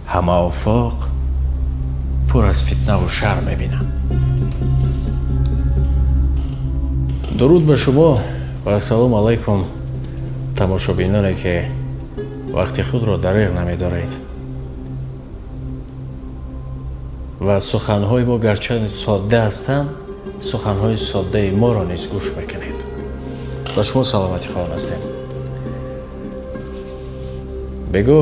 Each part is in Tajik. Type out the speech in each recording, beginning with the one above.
Ҳама офоқ пур аз фитнаву шар мебинам. Дуруд ба шумо ва ассалому алайкум, тамошобиноне ки вақти худро дареғ намедоред ва суханҳои мо гарчанд содда ҳастанд, суханҳои соддаи моро низ гӯш мекунед. Ба шумо саломатӣ хоҳон ҳастем. Бегӯ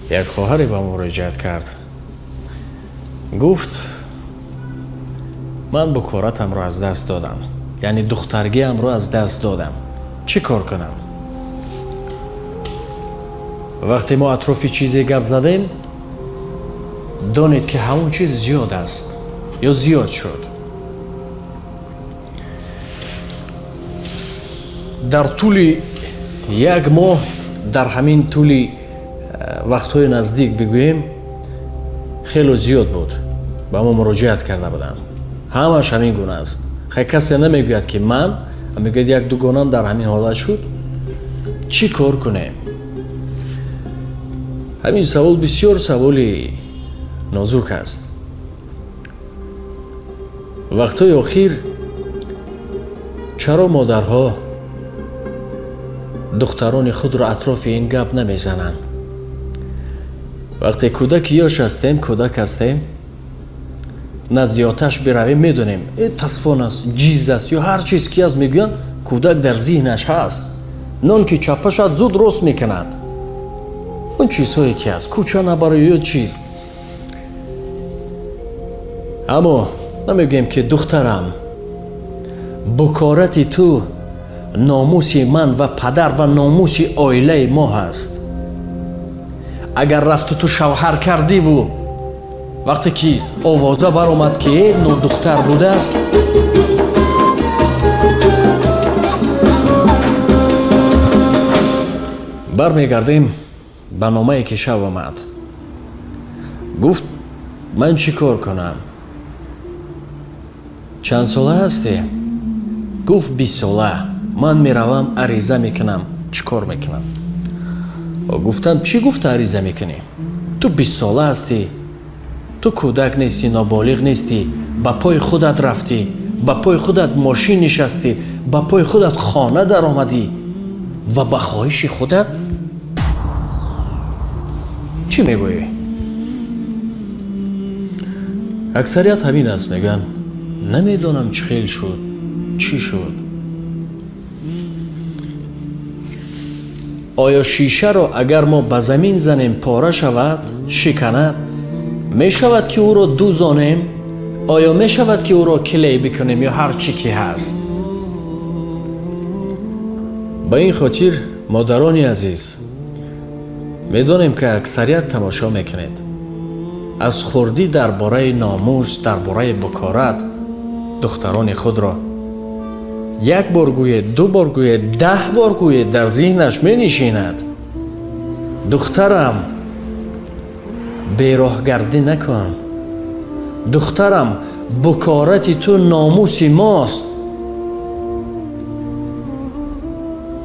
як хоҳаре ба муроҷиат кард, гуфт: ман букоратамро аз даст додам, яъне духтаргиамро аз даст додам, чӣ кор кунам? Вақте мо атрофи чизе гап задем, донед ки ҳамон чиз зиёд аст ё зиёд шуд. Дар тӯли як моҳ, дар ҳамин тӯли вақтҳои наздик бигӯем, хело зиёд буд, ба мо муроҷиат карда буданд. Ҳамаш ҳамин гуна аст. Хай, касе намегӯяд ки ман, мегӯяд як дугонам дар ҳамин ҳолат шуд, чӣ кор кунем? Ҳамин савол бисёр саволи нозук аст. Вақтҳои охир чаро модарҳо духтарони худро атрофи ин гап намезананд? Вақте кӯдаки ёш ҳастем, кӯдак ҳастем, назди оташ биравем, медонем, тасфон аст, ҷиз аст ё ҳар чиз ки аст, мегӯянд, кӯдак дар зиҳнаш ҳаст. Нон ки чаппа шавад, зуд рост мекунад. Он чизҳое ки аст, кӯча набаро ё чиз. Аммо намегӯем ки духтарам, букорати ту номуси ман ва падар ва номуси оилаи мо ҳаст. Агар рафту ту шавҳар кардиву вақте ки овоза баромад ки нодухтар будааст, бармегардем ба номае ки шав омад. Гуфт: ман чӣ кор кунам? Чанд сола ҳастӣ? Гуфт: 20 сола. Ман меравам, ариза мекунам, чӣ кор мекунам? Гуфтам: чӣ гуфта ариза мекунӣ? Ту 20 сола ҳастӣ, ту кӯдак нестӣ, ноболиғ нестӣ, ба пои худат рафтӣ, ба пои худат мошин нишастӣ, ба пои худат хона даромадӣ ва ба хоҳиши худат. Чӣ мегӯӣ? Аксарият ҳамин аст, мегӯянд: намедонам чӣ хел шуд, чӣ шуд. Оё шишаро агар мо ба замин занем, пора шавад, шиканад? Мешавад ки ӯро дузонем? Оё мешавад ки ӯро клей бикунем ё ҳар чӣ ки ҳаст? Ба ин хотир, модарони азиз, медонем ки аксарият тамошо мекунед, аз хурдӣ дар бораи номус, дар бораи букорат духтарони худро як бор гӯед, ду бор гӯед, 10 бор гӯед, дар зиҳнаш менишинад. Духтарам, бероҳгардӣ накун. Духтарам, букорати ту номуси мост.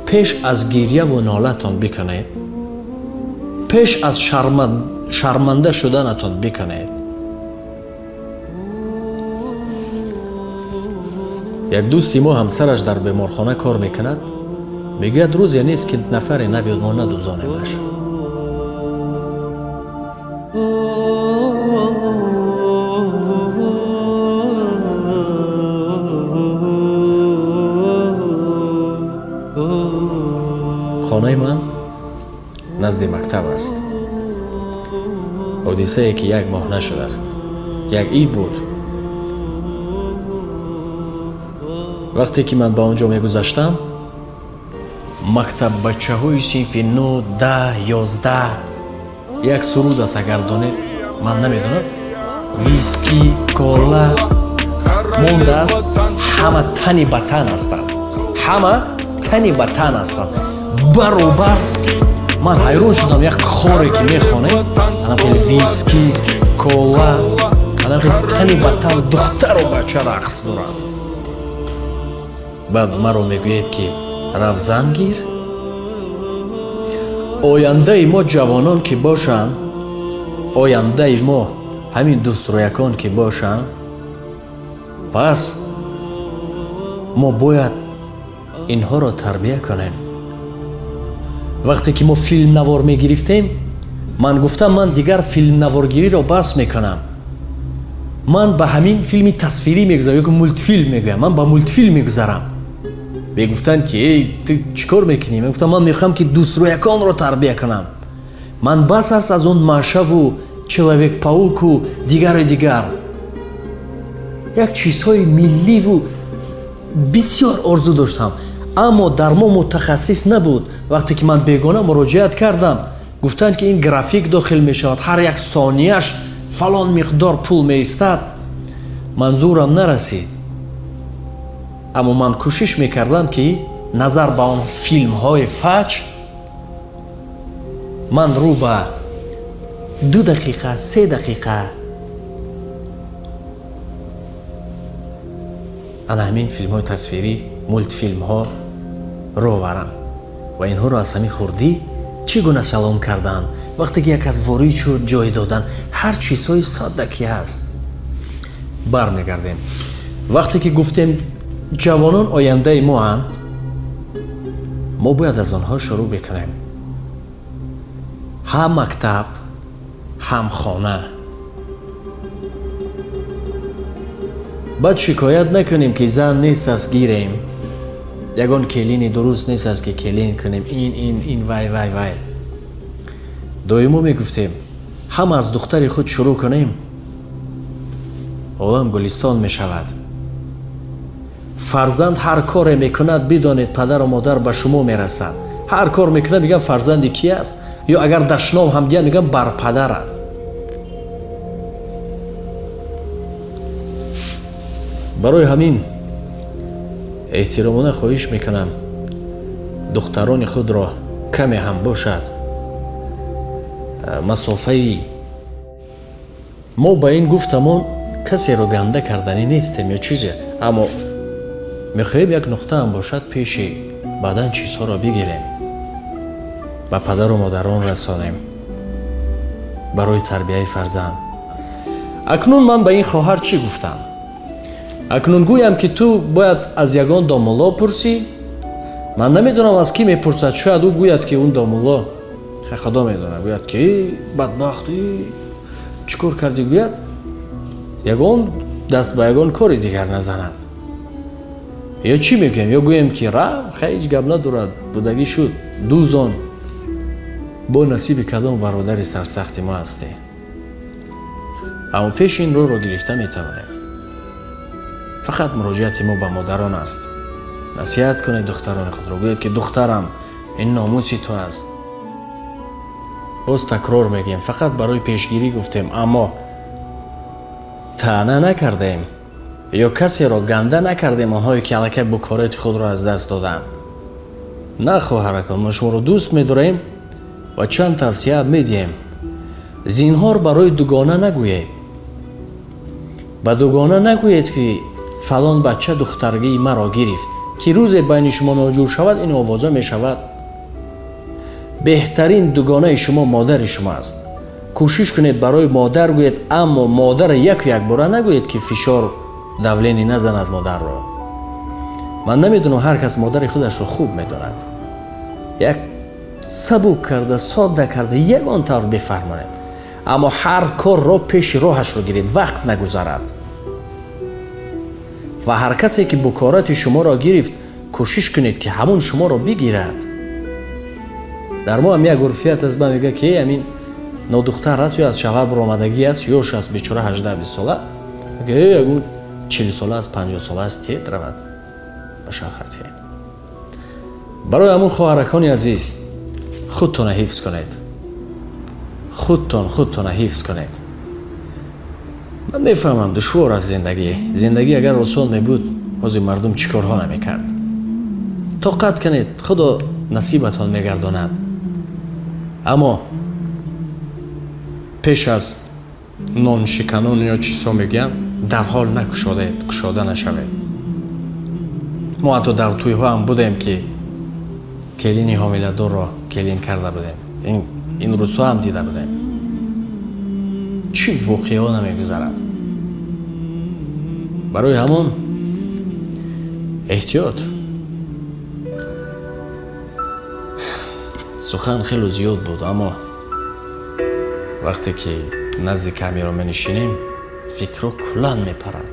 Пеш аз гирьяву нолатон бикунед, пеш аз шарманда шуданатон бикунед. Як дӯсти мо ҳамсараш дар беморхона кор мекунад, мегӯяд: рӯзе нест ки нафаре набиёд, мо надузонемаш. Хонаи ман назди мактаб аст. Ҳодисае ки як моҳ нашудааст, як ид буд. Вақте ки ман ба он ҷо мегузаштам, мактаббачаҳои синфи 9, 10, 11, як суруд аст, агар донед, ман намедонам, виски кола мондааст, ҳама тани ба тан ҳастанд, ҳама тани ба тан ҳастанд баробар. Ман ҳайрон шудам, як хоре ки мехонем, анам хеле виски кола, анам хеле тани ба тан духтару бача рақс доранд. Баъд маро мегӯед ки рав, зан гир. Ояндаи мо ҷавонон ки бошанд, ояндаи мо ҳамин дӯстрӯякон ки бошанд, пас мо бояд инҳоро тарбия кунем. Вақте ки мо филмнавор мегирифтем, ман гуфтам, ман дигар филмнаворгириро бас мекунам, ман ба ҳамин филми тасвирӣ мегузарам, ё мултфилм мегӯям, ман ба мултфилм мегузарам. Мегуфтанд ки эй, ту чӣ кор мекунӣ? Ман гуфтам, ман мехоҳам ки дӯстрӯяконро тарбия кунам. Ман бас аст аз он Машаву Человек Пауку дигару дигар, як чизҳои милливу бисёр орзу доштам, аммо дар мо мутахассис набуд. Вақте ки ман бегона муроҷиат кардам, гуфтанд ки ин график дохил мешавад, ҳар як сонияш фалон миқдор пул меистад. Манзурам нарасид, аммо ман кӯшиш мекардам, ки назар ба он филмҳои фаҷ ман рӯ ба 2 дақиқа, 3 дақиқа ана ҳамин филмҳои тасвирӣ, мултфилмҳо рӯ варам ва инҳоро аз ҳамин хурдӣ чӣ гуна салом кардан, вақте ки як кас ворид шуд, ҷой додан, ҳар чизҳои содда ки ҳаст. Бармегардем, вақте ки гуфтем ҷавонон ояндаи моанд, мо бояд аз онҳо шурӯъ бикунем, ҳам мактаб, ҳам хона. Баъд шикоят накунем, ки зан нест аст гирем, ягон келини дуруст нест аст, ки келин кунем, ин ин ин вай вай вай. Доимо мегуфтем, ҳама аз духтари худ шурӯъ кунем, олам гулистон мешавад. Фарзанд ҳар коре мекунад, бидонед, падару модар ба шумо мерасад. Ҳар кор мекунад, мегӯям, фарзанди ки аст, ё агар дашном ҳам диҳанд, мегӯям, бар падарат. Барои ҳамин эҳтиромона хоҳиш мекунам, духтарони худро каме ҳам бошад масофаи мо ба ин гуфтамон касеро ганда карданӣ нестем ё чизе, аммо мехоҳем як нуқтаам бошад пеши баъдан чизҳоро бигирем, ба падару модарон расонем барои тарбияи фарзанд. Акнун ман ба ин хоҳар чӣ гуфтам? Акнун гӯям, ки ту бояд аз ягон домулло пурсӣ. Ман намедонам, аз кӣ мепурсад. Шояд ӯ гӯяд, ки он домулло, худо медонад, гӯяд ки бадбахт, чӣ кор кардӣ, гӯяд, ягон даст ба ягон кори дигар назанад. Ё чӣ мегӯем? Ё гӯем, ки раф, ҳеҷ гап надорад, будагӣ шуд, дӯзон бо насиби кадом бародари сарсахти мо ҳастӣ. Аммо пеши ин роҳро гирифта метавонем. Фақат муроҷиати мо ба модарон аст: насиҳат кунед духтарони худро, гӯед, ки духтарам, ин номуси ту аст. Боз такрор мегӯем, фақат барои пешгирӣ гуфтем, аммо таъна накардем ё касеро ганда накардем, онҳое ки аллакай букорати худро аз даст доданд. На, хоҳаракон, мо шуморо дӯст медорем ва чанд тавсия медиҳем. Зинҳор барои дугона нагӯед, ба дугона нагӯед, ки фалон бача духтаргии маро гирифт, ки рӯзе байни шумо ноҷур шавад, ин овоза мешавад. Беҳтарин дугонаи шумо модари шумо аст. Кӯшиш кунед, барои модар гӯед, аммо модара яку якбора нагӯед, ки фишор, давление назанад модарро. Ман намедонам, ҳар кас модари худашро хуб медонад. Як сабук карда, содда карда, ягон тавр бифармонед, аммо ҳар корро пеши роҳашро гиред, вақт нагузарад. Ва ҳар касе ки букорати шуморо гирифт, кӯшиш кунед, ки ҳамун шуморо бигирад. Дар мо ҳам як урфият аст, ба мегӯяд, ки ҳамин нодухтар аст ё аз шавҳар баромадагӣ аст, ёш аст бечора, 18-20 сола, ягон 40 сола аст, 50 сола аст, тед равад ба шавҳар тиҳед. Барои ҳамун, хоҳаракони азиз, худтона ҳифз кунед, худтон худтона ҳифз кунед. Ман мефаҳмам, душвор аст зиндагӣ. Зиндагӣ агар осон мебуд, ҳозир мардум чӣ корҳо намекард? Тоқат кунед, Худо насибатон мегардонад. Аммо пеш аз ноншиканон ё чизҳо мегӯям, дарҳол накушодед, кушода нашавед. Мо ҳатто дар тӯйҳо ҳам будем, ки келини ҳомиладорро келин карда будем. Ин рӯзҳо ҳам дида будем, чӣ воқеаҳо намегузарад. Барои ҳамон эҳтиёт. Сухан хело зиёд буд, аммо вақте ки назди камера менишинем, фикрҳо куллан мепарад.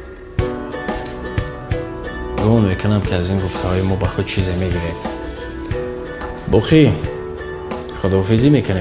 Гумон мекунам, ки аз ин гуфтаҳои мо ба худ чизе мегиред. Боқӣ худоҳофизӣ мекунем.